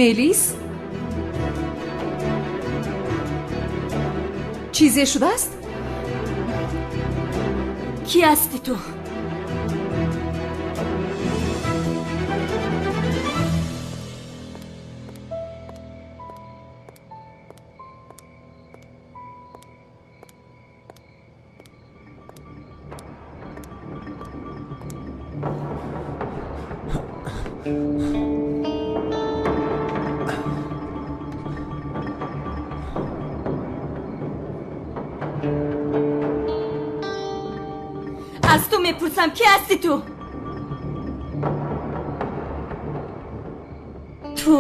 Мелис, чизе шудааст? Кӣ ҳастӣ ту? Аз ту мепурсам, кӣ ҳастӣ ту? Ту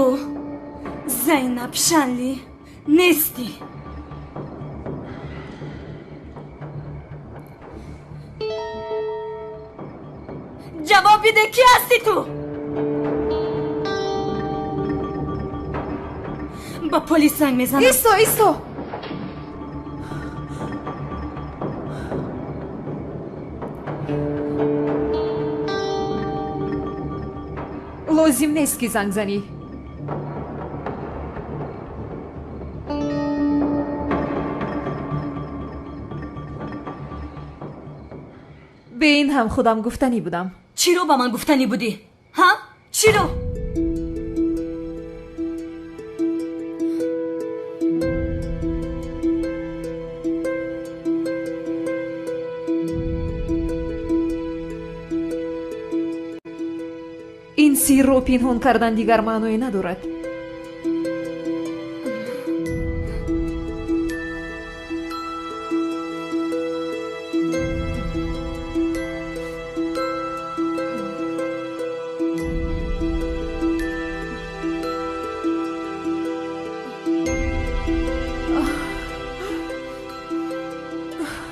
Зайнаб Шанлӣ нестӣ. Ҷавоб биде, кӣ ҳастӣ ту? Ба полис занг мезанам. Исто, исто! Лозим нест, ки занг занӣ. Бе ин ҳам худам гуфтанӣ будам. Чиро ба ман гуфтанӣ будӣ, ҳа? Чиро? Ин сирро пинҳон кардан дигар маъное надорад.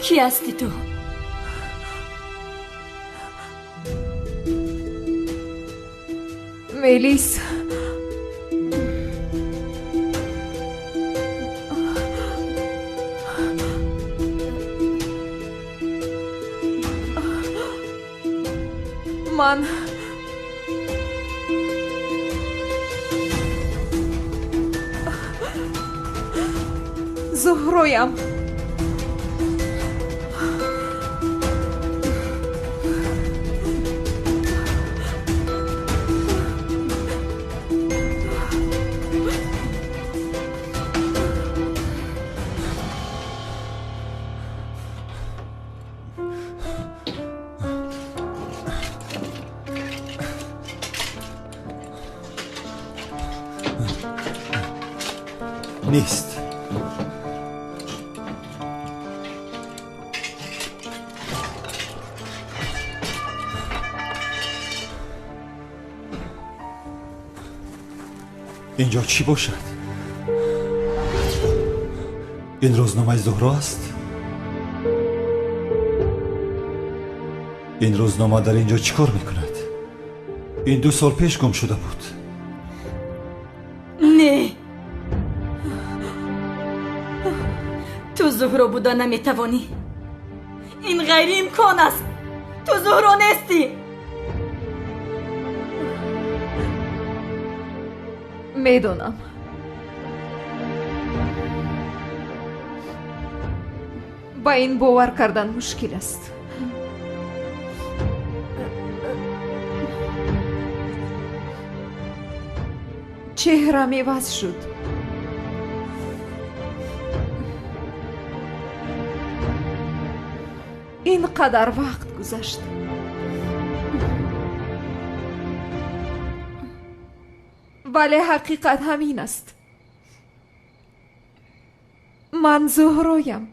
Кӣ ҳастӣ ту? Мелис, ман Зуҳроям. Нест. Инҷо чӣ бошад? Ин рӯзномаи Зуҳро аст? Ин рӯзнома дар инҷо чӣ кор мекунад? Ин 2 сол пеш гум шуда буд. Не, ту Зуҳро буда наметавонӣ. Ин ғайриимкон аст. Ту Зуҳро нестӣ. Медонам. Ба ин бовар кардан мушкил аст. Чеҳрам иваз шуд. Ин қадар вақт гузашт. Вале ҳақиқат ҳамин аст. Ман Зуҳроям.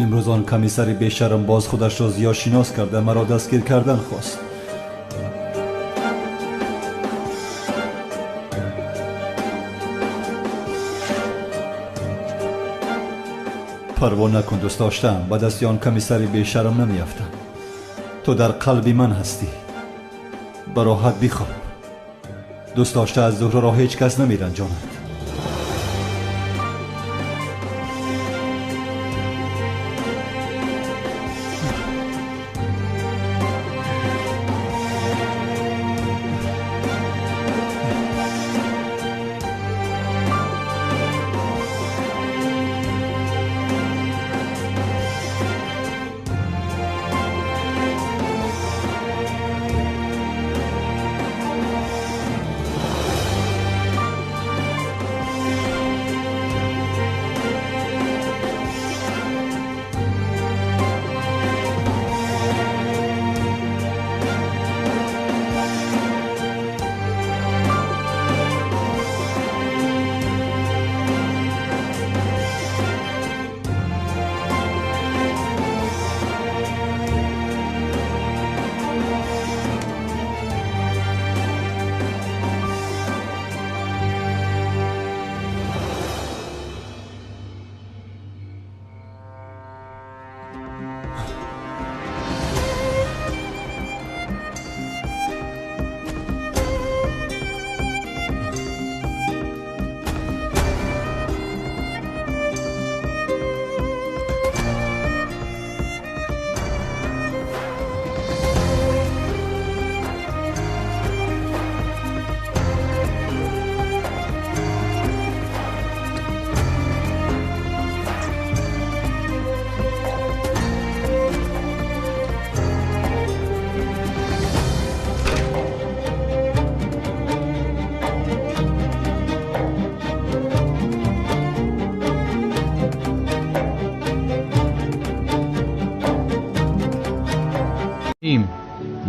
Имрӯз он комиссари бешарм боз худашро зиёд шинос карда маро дастгир кардан хост. Парво накун, дӯст доштаам, ба дасти он комиссари бешарм намеафтам. Ту дар қалби ман ҳастӣ. Ба роҳат бихоб. Дӯст дошта аз Зуҳраро ҳеҷ кас намеранҷонад.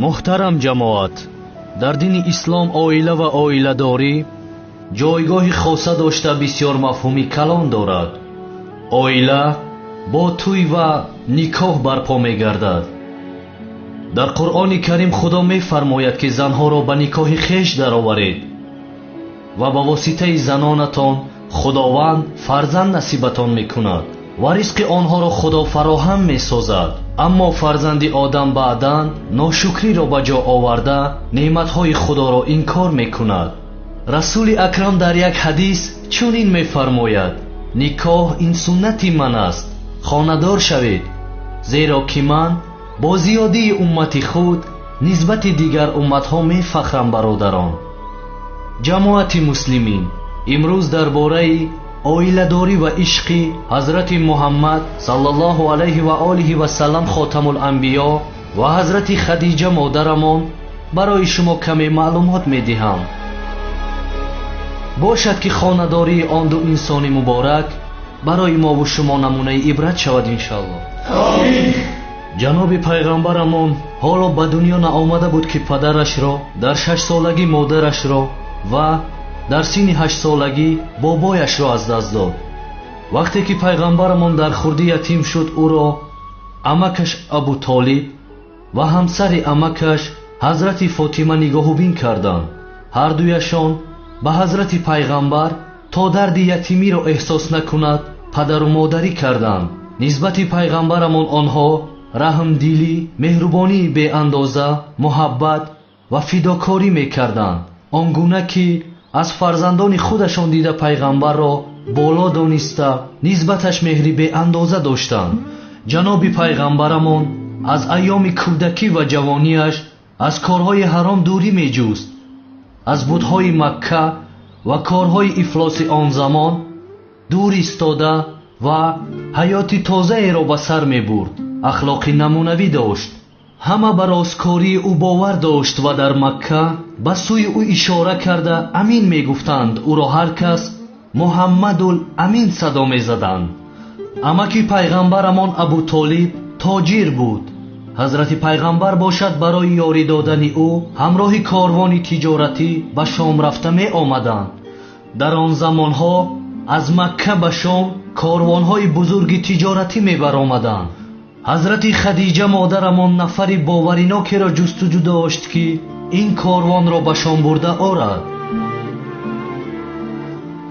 Муҳтарам ҷамоат, дар дини ислом оила ва оиладорӣ ҷойгоҳи хоса дошта бисёр мафҳуми калон дорад. Оила бо тӯй ва никоҳ барпо мегардад. Дар Қуръони Карим Худо мефармояд, ки занҳоро ба никоҳи хеш дароваред ва ба воситаи занонатон Худованд фарзанд насибатон мекунад ва ризқи онҳоро Худо фароҳам месозад. Аммо фарзанди одам баъдан ношукриро ба ҷо оварда неъматҳои Худоро инкор мекунад. Расули Акрам дар як ҳадис чунин мефармояд: никоҳ ин суннати ман аст, хонадор шавед, зеро ки ман бо зиёдии уммати худ нисбати дигар умматҳо мефахрам. Бародарон, ҷамоати муслимин, имрӯз дар бораи оиладорӣ ва ишқи ҳазрати Муҳаммад саллаллоҳу алайҳи ва олиҳи васаллам хотамул-анбиё ва ҳазрати Хадиҷа модарамон барои шумо каме маълумот медиҳам. Бошад ки хонадории он ду инсони муборак барои мову шумо намунаи ибрат шавад, иншаллоҳ. Омин. Ҷаноби пайғамбарамон ҳоло ба дунё наомада буд, ки падарашро дар 6-солагӣ, модарашро ва дар синни 8-солагӣ бобояшро аз даст дод. Вақте ки пайғамбарамон дар хурдӣ ятим шуд, ӯро амакаш Абутолиб ва ҳамсари амакаш ҳазрати Фотима нигоҳубин карданд. Ҳардуяшон ба ҳазрати пайғамбар то дарди ятимиро эҳсос накунад падару модарӣ карданд. Нисбати пайғамбарамон онҳо раҳмдилӣ, меҳрубонии беандоза, муҳаббат ва фидокорӣ мекарданд, он гуна ки аз фарзандони худашон дида пайғамбарро боло дониста нисбаташ меҳри беандоза доштанд. Ҷаноби пайғамбарамон аз айёми кӯдакӣ ва ҷавониаш аз корҳои ҳаром дурӣ меҷуст. Аз бутҳои Макка ва корҳои ифлоси он замон дур истода ва ҳаёти тозаеро ба сар мебурд. Ахлоқи намунавӣ дошт. Ҳама ба росткории ӯ бовар дошт ва дар Макка ба сӯи ӯ ишора карда амин мегуфтанд. Ӯро ҳар кас Муҳаммадул Амин садо мезаданд. Амаки пайғамбарамон Абутолиб тоҷир буд. Ҳазрати пайғамбар бошад барои ёрӣ додани ӯ ҳамроҳи корвони тиҷоратӣ ба Шом рафта меомаданд. Дар он замонҳо аз Макка ба Шом корвонҳои бузурги тиҷоратӣ мебаромаданд. Ҳазрати Хадиҷа модарамон нафари боваринокеро ҷустуҷӯ дошт, ки ин корвонро ба Шом бурда орад.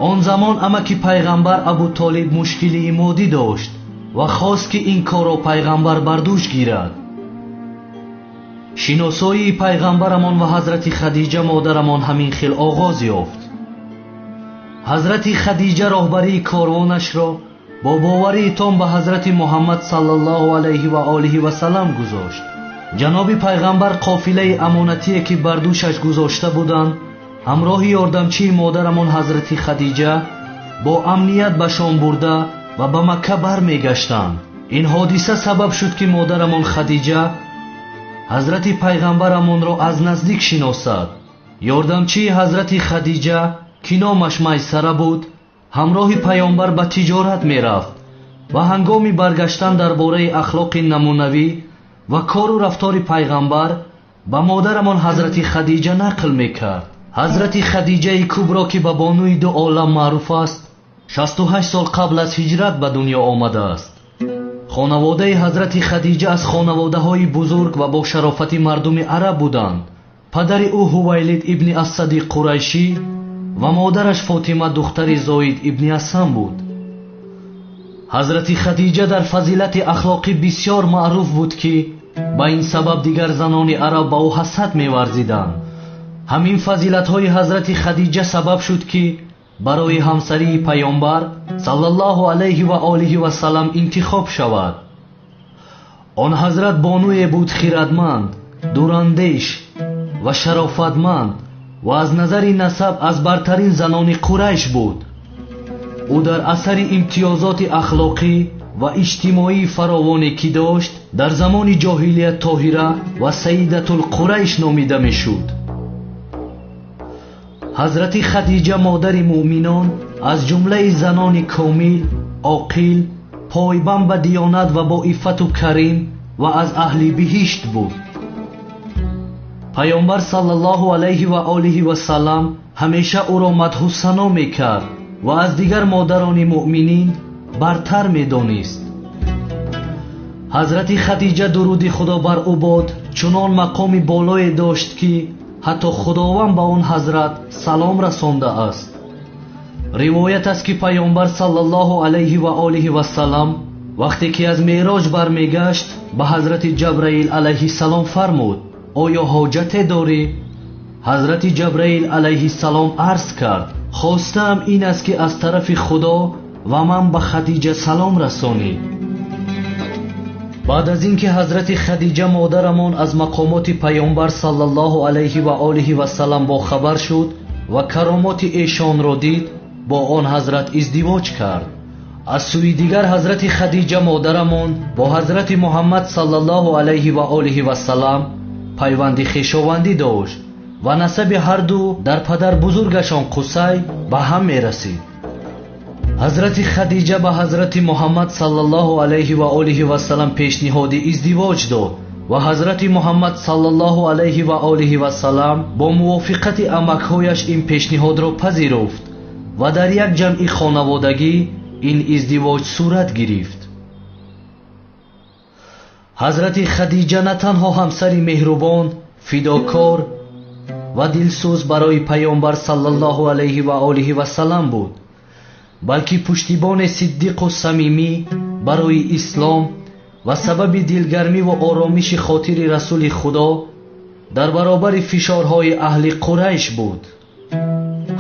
Он замон амаки пайғамбар Абутолиб мушкилии моддӣ дошт ва хост, ки ин корро пайғамбар бар дӯш гирад. Шиносоии пайғамбарамон ва ҳазрати Хадиҷа модарамон ҳамин хел оғоз ёфт. Ҳазрати Хадиҷа роҳбарии корвонашро бо боварии том ба ҳазрати Муҳаммад саллаллоҳу алайҳи ва олиҳи васаллам гузошт. Ҷаноби пайғамбар қофилаи амонатие, ки бар дӯшаш гузошта буданд, ҳамроҳи ёрдамчии модарамон ҳазрати Хадиҷа бо амният ба Шом бурда ва ба Макка бармегаштанд. Ин ҳодиса сабаб шуд, ки модарамон Хадиҷа ҳазрати пайғамбарамонро аз наздик шиносад. Ёрдамчии ҳазрати Хадиҷа, ки номаш Майсара буд, ҳамроҳи паёмбар ба тиҷорат мерафт ва ҳангоми баргаштан дар бораи ахлоқи намунавӣ ва кору рафтори пайғамбар ба модарамон ҳазрати Хадиҷа нақл мекард. Ҳазрати Хадиҷаи Кубро, ки ба бонуи ду олам маъруф аст, 68 сол қабл аз ҳиҷрат ба дунё омадааст. Хонаводаи ҳазрати Хадиҷа аз хонаводаҳои бузург ва бо шарофати мардуми араб буданд. Падари ӯ Ҳувайлид ибни Асади Қурайшӣ ва модараш Фотима духтари Зоид ибни Асам буд. Ҳазрати Хадиҷа дар фазилати ахлоқӣ бисёр маъруф буд, ки ба ин сабаб дигар занони араб ба ӯ ҳасад меварзиданд. Ҳамин фазилатҳои ҳазрати Хадиҷа сабаб шуд, ки барои ҳамсарии паёмбар саллаллоҳу алайҳи ва олиҳи васаллам интихоб шавад. Он ҳазрат бонуе буд хирадманд, дурандеш ва шарофатманд ва аз назари насаб аз бартарин занони Қурайш буд. Ӯ дар асари имтиёзоти ахлоқӣ ва иҷтимоии фаровоне, ки дошт, дар замони ҷоҳилият Тоҳира ва Саидатулқурайш номида мешуд. Ҳазрати Хадиҷа модари муъминон аз ҷумлаи занони комил, оқил, пойбанд ба диёнат ва бо иффату карим ва аз аҳли биҳишт буд. Паёмбар саллаллоҳу алайҳи ва олиҳи васаллам ҳамеша ӯро мадҳу сано мекард ва аз дигар модарони муъминин бартар медонист. Ҳазрати Хадиҷа, дуруди Худо бар ӯ бод, чунон мақоми болое дошт, ки ҳатто Худованд ба он ҳазрат салом расондааст. Ривоят аст, ки паёмбар саллаллоҳу алайҳи ва олиҳи васаллам вақте ки аз меъроҷ бармегашт, ба ҳазрати Ҷабраил алайҳиссалом фармуд: оё ҳоҷате дорӣ? Ҳазрати Ҷабраил алайҳиссалом арз кард: хостаам ин аст, ки аз тарафи Худо ва ман ба Хадиҷа салом расонӣ. Баъд аз ин ки ҳазрати Хадиҷа модарамон аз мақомоти паёмбар саллаллоҳу алайҳи ва олиҳи васаллам бохабар шуд ва каромоти эшонро дид, бо он ҳазрат издивоҷ кард. Аз сӯи дигар ҳазрати Хадиҷа модарамон бо ҳазрати Муҳаммад саллаллоҳу алайҳи ва олиҳи васаллам пайванди хешовандӣ дошт ва насаби ҳарду дар падарбузургашон Қусай ба ҳам мерасид. Ҳазрати Хадиҷа ба ҳазрати Муҳаммад саллаллоҳу алайҳи ва олиҳи васаллам пешниҳоди издивоҷ дод ва ҳазрати Муҳаммад саллаллоҳу алайҳи ва олиҳи васаллам бо мувофиқати амакҳояш ин пешниҳодро пазируфт ва дар як ҷамъи хонаводагӣ ин издивоҷ сурат гирифт. Ҳазрати Хадиҷа на танҳо ҳамсари меҳрубон, фидокор ва дилсӯз барои паёмбар саллаллоҳу алайҳи ва олиҳи васаллам буд, балки пуштибони сиддиқу самимӣ барои ислом ва сабаби дилгармӣ ва оромиши хотири расули Худо дар баробари фишорҳои аҳли Қурайш буд.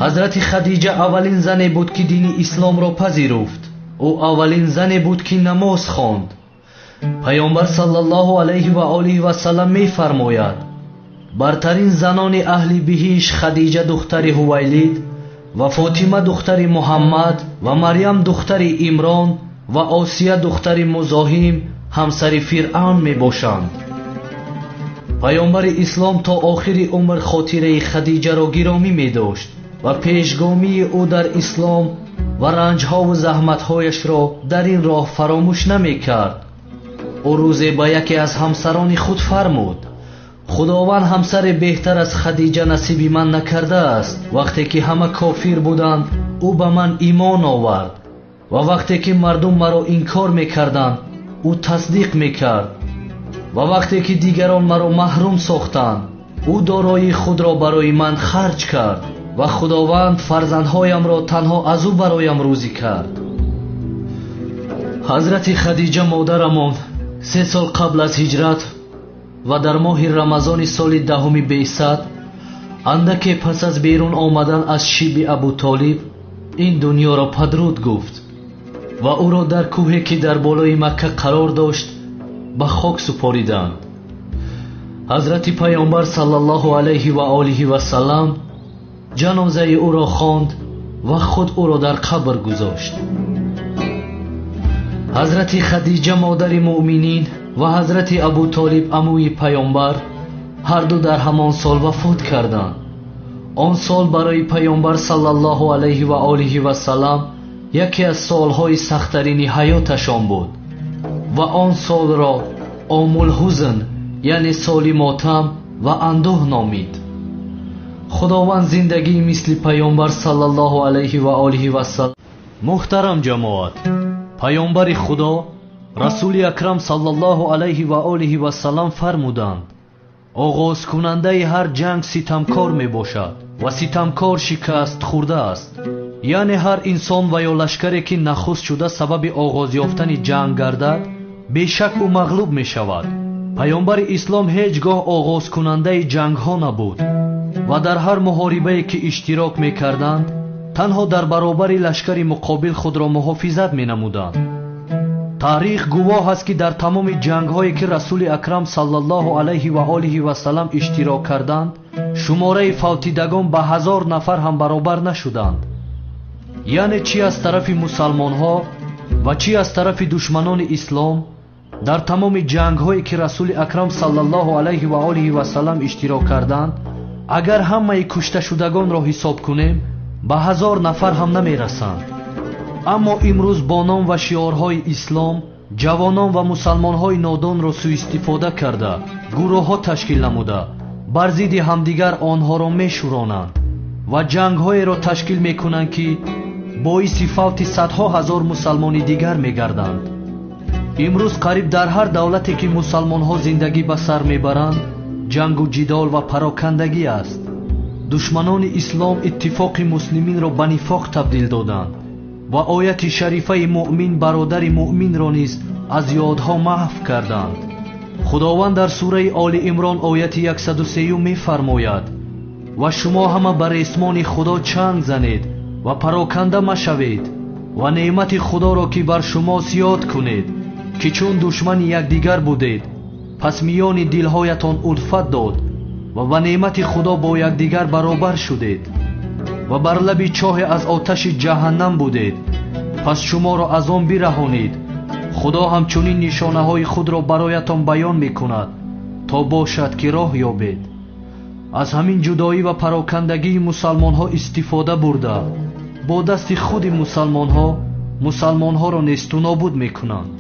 Ҳазрати Хадиҷа аввалин зане буд, ки дини исломро пазируфт. Ӯ аввалин зане буд, ки намоз хонд. Паёмбар саллаллоҳу алайҳи ва олиҳи васаллам мефармояд: бартарин занони аҳли биҳишт Хадиҷа духтари Ҳувайлид ва Фотима духтари Муҳаммад ва Марьям духтари Имрон ва Осия духтари Музоҳим ҳамсари Фиръавн мебошанд. Паёмбари ислом то охири умр хотираи Хадиҷаро гиромӣ медошт ва пешгомии ӯ дар ислом ва ранҷҳову заҳматҳояшро дар ин роҳ фаромӯш намекард. Ӯ рӯзе ба яке аз ҳамсарони худ фармуд: Худованд ҳамсаре беҳтар аз Хадиҷа насиби ман накардааст. Вақте ки ҳама кофир буданд, ӯ ба ман имон овард. Ва вақте ки мардум маро инкор мекарданд, ӯ тасдиқ мекард. Ва вақте ки дигарон маро маҳрум сохтанд, ӯ дороии худро барои ман харҷ кард ва Худованд фарзандҳоямро танҳо аз ӯ бароям рӯзӣ кард. Ҳазрати Хадиҷа модарамон 3 сол қабл аз ҳиҷрат ва дар моҳи Рамазони соли 10 беъсат, андаке пас аз берун омадан аз шиби Абутолиб, ин дунёро падруд гуфт ва ӯро дар кӯҳе ки дар болои Макка қарор дошт ба хок супориданд. Ҳазрати Пайғамбар саллаллоҳу алайҳи ва олиҳи васаллам ҷанозаи ӯро хонд ва худ ӯро дар қабр гузошт. Ҳазрати Хадиҷа модари муъминин ва ҳазрати Абутолиб амӯи Пайғамбар ҳар ду дар ҳамон сол вафот карданд. Он сол барои Пайғамбар саллаллоҳу алайҳи ва олиҳи васаллам яке аз солҳои сахттарини ҳаёташон буд ва он солро Омулҳузн, яъне соли мотам ва андӯҳ номид. Худованд зиндагии мисли Пайғамбар саллаллоҳу алайҳи ва олиҳи васаллам. Муҳтарам ҷамоат, Пайғамбари Худо Расули Акрам саллаллоҳу алайҳи ва олиҳи васаллам фармуданд: оғозкунандаи ҳар ҷанг ситамкор мебошад ва ситамкор шикаст хӯрда аст. Яъне ҳар инсон ва ё лашкаре ки нахуст шуда сабаби оғоз ёфтани ҷанг гардад, бешак ӯ мағлуб мешавад. Пайғамбари Ислом ҳеҷ гоҳ оғозкунандаи ҷангҳо набуд ва дар ҳар муҳорибае ки иштирок мекарданд, танҳо дар баробари лашкари муқобил худро муҳофизат менамуданд. Таърих гувоҳ аст ки дар тамоми ҷангҳое ки Расули Акрам саллаллоҳу алайҳи ва олиҳи васаллам иштирок карданд, шумораи фавтидагон ба 1000 нафар ҳам баробар нашуданд. Яъне чӣ аз тарафи мусалмонҳо ва чӣ аз тарафи душманони ислом, дар тамоми ҷангҳое ки Расули Акрам саллаллоҳу алайҳи ва олиҳи васаллам иштирок карданд, агар ҳамаи кушташудагонро ҳисоб кунем, ба 1000 нафар ҳам намерасанд. Аммо имрӯз бо ном ва шиорҳои ислом ҷавонон ва мусалмонҳои нодонро суистифода карда, гурӯҳҳо ташкил намуда, бар зидди ҳамдигар онҳоро мешӯронанд ва ҷангҳоеро ташкил мекунанд ки боиси фавти садҳо ҳазор мусалмони дигар мегарданд. Имрӯз қариб дар ҳар давлате ки мусалмонҳо зиндагӣ ба сар мебаранд, ҷангу ҷидол ва парокандагӣ аст. Душманони ислом иттифоқи муслиминро ба нифоқ табдил доданд ва ояти шарифаи муъмин бародари муъминро низ аз ёдҳо маҳв карданд. Худованд дар сураи Оли Имрон ояти 103 мефармояд: ва шумо ҳама ба ресмони Худо чанг занед ва пароканда машавед ва неъмати Худоро ки бар шумост ёд кунед, ки чун душмани якдигар будед, пас миёни дилҳоятон улфат дод ва ба неъмати Худо бо якдигар баробар шудед ва бар лаби чоҳе аз оташи ҷаҳаннам будед, пас шуморо аз он бираҳонид. Худо ҳамчунин нишонаҳои худро бароятон баён мекунад, то бошад ки роҳ ёбед. Аз ҳамин ҷудоӣ ва парокандагии мусалмонҳо истифода бурда, бо дасти худи мусалмонҳо мусалмонҳоро несту нобуд мекунанд.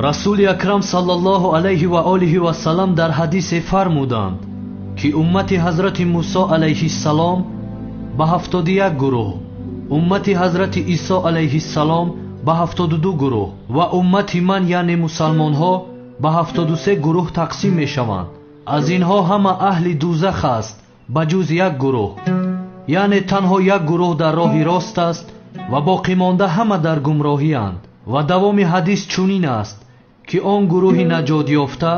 Расули Акрам саллаллоҳу алайҳи ва олиҳи васаллам дар ҳадисе фармуданд, ки уммати ҳазрати Мусо алайҳиссалом ба 71 гурӯҳ, уммати ҳазрати Исо алайҳиссалом ба 72 гурӯҳ ва уммати ман, яъне мусалмонҳо, ба 73 гурӯҳ тақсим мешаванд. Аз инҳо ҳама аҳли дузах аст ба ҷуз як гурӯҳ, яъне танҳо як гурӯҳ дар роҳи рост аст ва боқимонда ҳама дар гумроҳиянд. Ва давоми ҳадис чунин аст ки он гурӯҳи наҷотёфта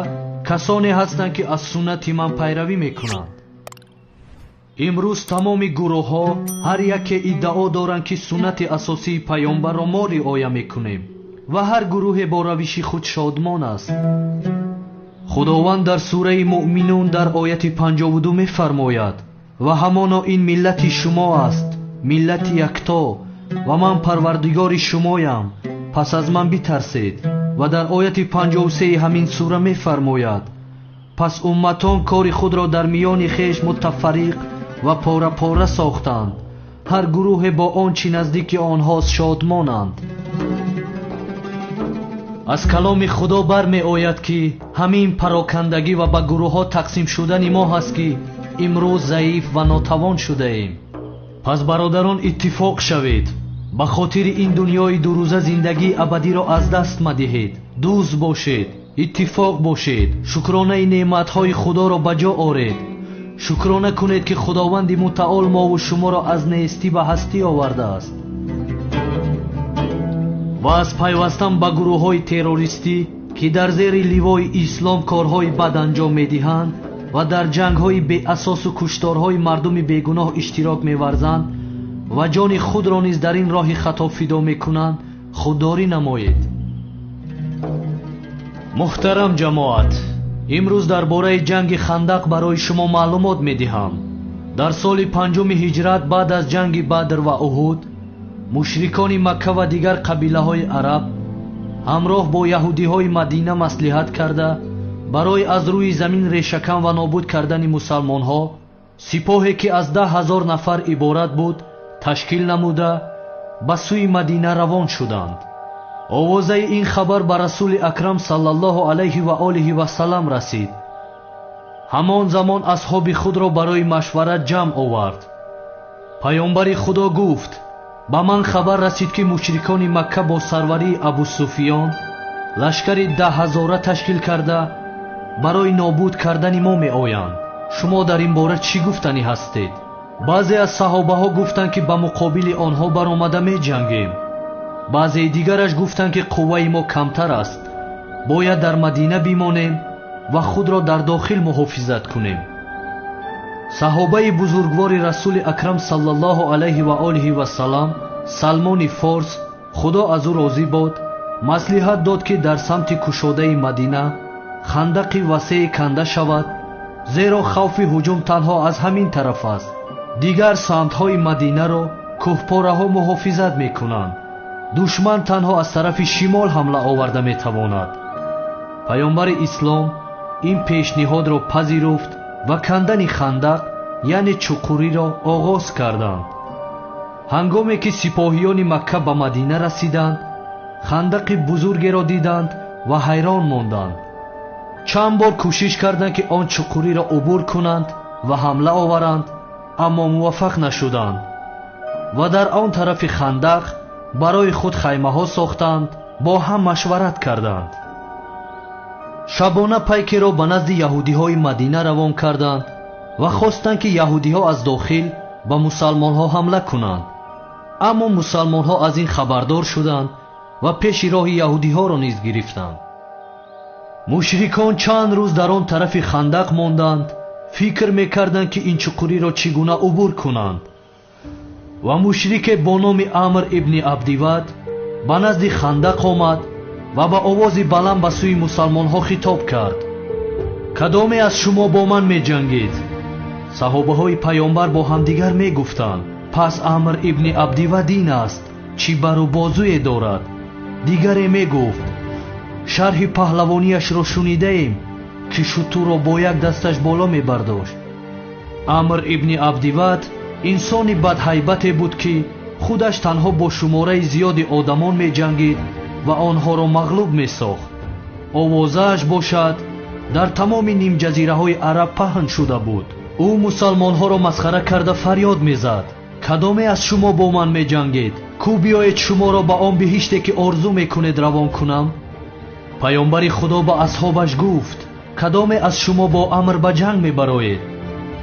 касоне ҳастанд ки аз суннати ман пайравӣ мекунанд. Имрӯз тамоми гурӯҳҳо ҳар яке иддао доранд ки суннати асосии Пайғамбарро мо риоя мекунем ва ҳар гурӯҳе бо равиши худ шодмон аст. Худованд дар сураи Муъминун дар ояти 52 мефармояд: ва ҳамоно ин миллати шумо аст, миллати якто, ва ман парвардигори шумоям, пас аз ман битарсед. Ва дар ояти 53 ҳамин сура мефармояд: пас умматон кори худро дар миёни хеш мутафарриқ ва пора-пора сохтанд, ҳар гурӯҳе бо он чӣ наздики онҳост шодмонанд. Аз каломи Худо бармеояд ки ҳамин парокандагӣ ва ба гурӯҳҳо тақсим шудани мо ҳаст ки имрӯз заиф ва нотавон шудаем. Пас бародарон, иттифоқ шавед Ба хотири ин дунёи дурӯза зиндагии абадиро аз даст мадиҳед. Дӯст бошед, иттифоқ бошед, шукронаи неъматҳои Худоро ба ҷо оред. Шукрона кунед, ки Худованди мутаол мову шуморо аз нестӣ ба ҳастӣ овардааст ва аз пайвастан ба гурӯҳҳои террористӣ, ки дар зери ливои ислом корҳои бад анҷом медиҳанд ва дар ҷангҳои беасосу кушторҳои мардуми бегуноҳ иштирок меварзанд ва ҷони худро низ дар ин роҳи хато фидо мекунанд, худдорӣ намоед. Муҳтарам ҷамоат, имрӯз дар бораи ҷанги Хандақ барои шумо маълумот медиҳам. Дар соли 5 ҳиҷрат баъд аз ҷанги Бадр ва Уҳуд, мушрикони Макка ва дигар қабилаҳои араб ҳамроҳ бо яҳудиҳои Мадина маслиҳат карда барои аз рӯи замин решакан ва нобуд кардани мусалмонҳо сипоҳе, ки аз 10 000 нафар иборат буд, ташкил намуда ба сӯи Мадина равон шуданд. Овозаи ин хабар ба Расули Акрам саллаллоҳу алайҳи ва олиҳи вассалам расид. Ҳамон замон асҳоби худро барои машварат ҷамъ овард. Паёмбари Худо гуфт: ба ман хабар расид, ки мушрикони Макка бо сарварии Абусуфиён лашкари 10 000 ташкил карда барои нобуд кардани мо меоянд. Шумо дар ин бора чӣ гуфтанӣ ҳастед? Баъзе аз саҳобаҳо гуфтанд, ки ба муқобили онҳо баромада меҷангем. Баъзеи дигараш гуфтанд, ки қувваи мо камтар аст, бояд дар Мадина бимонем ва худро дар дохил муҳофизат кунем. Саҳобаи бузургвори Расули Акрам саллаллоҳу алайҳи ва олиҳи вассалам Салмони Форс, Худо аз ӯ розӣ бод, маслиҳат дод, ки дар самти кушодаи Мадина хандақи васее канда шавад, зеро хавфи ҳуҷум танҳо аз ҳамин тараф аст. Дигар самтҳои Мадинаро кӯҳпораҳо муҳофизат мекунанд. Душман танҳо аз тарафи шимол ҳамла оварда метавонад. Паёмбари ислом ин пешниҳодро пазируфт ва кандани хандақ, яъне чуқуриро оғоз карданд. Ҳангоме ки сипоҳиёни Макка ба Мадина расиданд, хандақи бузургеро диданд ва ҳайрон монданд. Чанд бор кӯшиш карданд, ки он чуқуриро убур кунанд ва ҳамла оваранд, аммо муваффақ нашуданд ва дар он тарафи хандақ барои худ хаймаҳо сохтанд, бо ҳам машварат карданд. Шабона пайкеро ба назди яҳудиҳои Мадина равон карданд ва хостанд, ки яҳудиҳо аз дохил ба мусалмонҳо ҳамла кунанд. Аммо мусалмонҳо аз ин хабардор шуданд ва пеши роҳи яҳудиҳоро низ гирифтанд. Мушрикон чанд рӯз дар он тарафи хандақ монданд, фикр мекарданд, ки ин чуқуриро чӣ гуна убур кунанд. Ва мушрике бо номи Амр ибни Абдивад ба назди хандақ омад ва ба овози баланд ба сӯи мусалмонҳо хитоб кард: кадоме аз шумо бо ман меҷангед? Саҳобаҳои паёмбар бо ҳамдигар мегуфтанд: пас Амр ибни Абдивад ин аст, чӣ бару бозуе дорад. Дигаре мегуфт: шарҳи паҳлавонияшро шунидаем, ки шутурро бо як дасташ боло мебардошт. Амр ибни Абдивад инсони бадҳайбате буд, ки худаш танҳо бо шумораи зиёди одамон меҷангид ва онҳоро мағлуб месохт. Овозааш бошад дар тамоми нимҷазираҳои араб паҳн шуда буд. Ӯ мусалмонҳоро масхара карда фарёд мезад: кадоме аз шумо бо ман меҷангед? Кӯ биёед шуморо ба он биҳиште, ки орзу мекунед, равон кунам. Паёмбари Худо ба асҳобаш гуфт: кадоме аз шумо бо Амр ба ҷанг мебароед?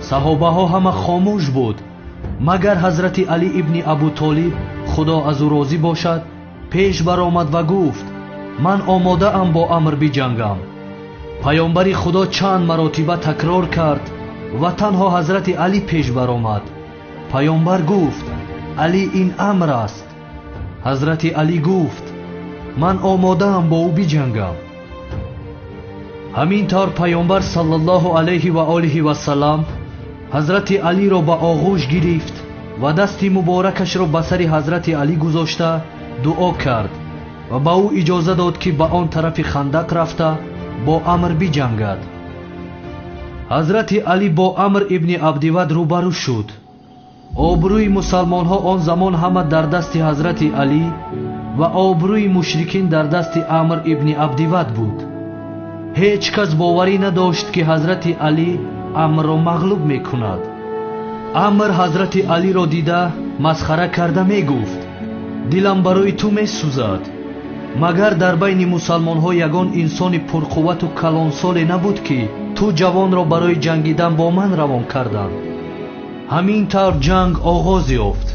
Саҳобаҳо ҳама хомӯш буд, магар ҳазрати Алӣ ибни Абутолиб, Худо аз ӯ розӣ бошад, пеш баромад ва гуфт: ман омодаам бо Амр биҷангам. Паёмбари Худо чанд маротиба такрор кард ва танҳо ҳазрати Алӣ пеш баромад. Паёмбар гуфт: Алӣ ин Амр аст. Ҳазрати Алӣ гуфт: ман омодаам бо ӯ биҷангам. Ҳамин тавр паёмбар саллаллоҳу алайҳи ва олиҳи вассалам ҳазрати Алиро ба оғӯш гирифт ва дасти муборакашро ба сари ҳазрати Алӣ гузошта дуо кард ва ба ӯ иҷоза дод, ки ба он тарафи хандақ рафта бо Амр биҷангад. Ҳазрати Алӣ бо Амр ибни Абдивад рӯбарӯ шуд. Обрӯи мусалмонҳо он замон ҳама дар дасти ҳазрати Алӣ ва обрӯи мушрикин дар дасти Амр ибни Абдивад буд. Ҳеҷ кас боварӣ надошт, ки ҳазрати Алӣ Амрро мағлуб мекунад. Амр ҳазрати Алиро дида масхара карда мегуфт: Дилам барои ту месӯзад. Магар дар байни мусалмонҳо ягон инсони пурқуввату калонсоле набуд, ки ту ҷавонро барои ҷангидан бо ман равон карданд? Ҳамин тавр ҷанг оғоз ёфт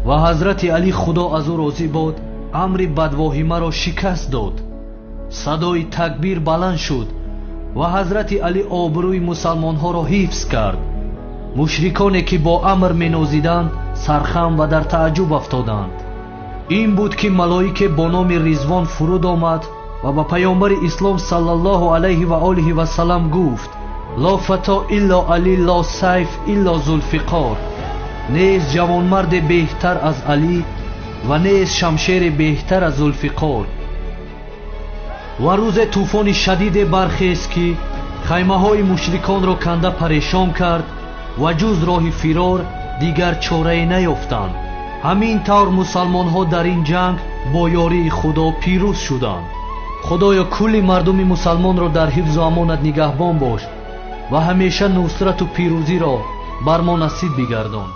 ва ҳазрати Алӣ, Худо аз ӯ розӣ бод, амри бадвоҳимаро шикаст дод. Садои такбир баланд шуд ва ҳазрати Алӣ обрӯи мусалмонҳоро ҳифз кард. Мушриконе ки бо амр менозиданд, сархам ва дар тааҷҷуб афтоданд. Ин буд ки малоике бо номи Ризвон фуруд омад ва ба паёмбари ислом саллаллоҳу алайҳи ва олиҳи васаллам гуфт: ло фато илло Алӣ, ло сайф илло Зулфиқор. Нест ҷавонмарде беҳтар аз Алӣ ва нест шамшере беҳтар аз Зулфиқор. Ва рӯзе тӯфони шадиде бархест, ки хаймаҳои мушриконро канда парешон кард ва ҷуз роҳи фирор дигар чорае наёфтанд. Ҳамин тавр мусалмонҳо дар ин ҷанг бо ёрии Худо пирӯз шуданд. Худоё, кулли мардуми мусалмонро дар ҳифзу амонат нигаҳбон бош ва ҳамеша нусрату пирӯзиро бар мо насиб бигардон.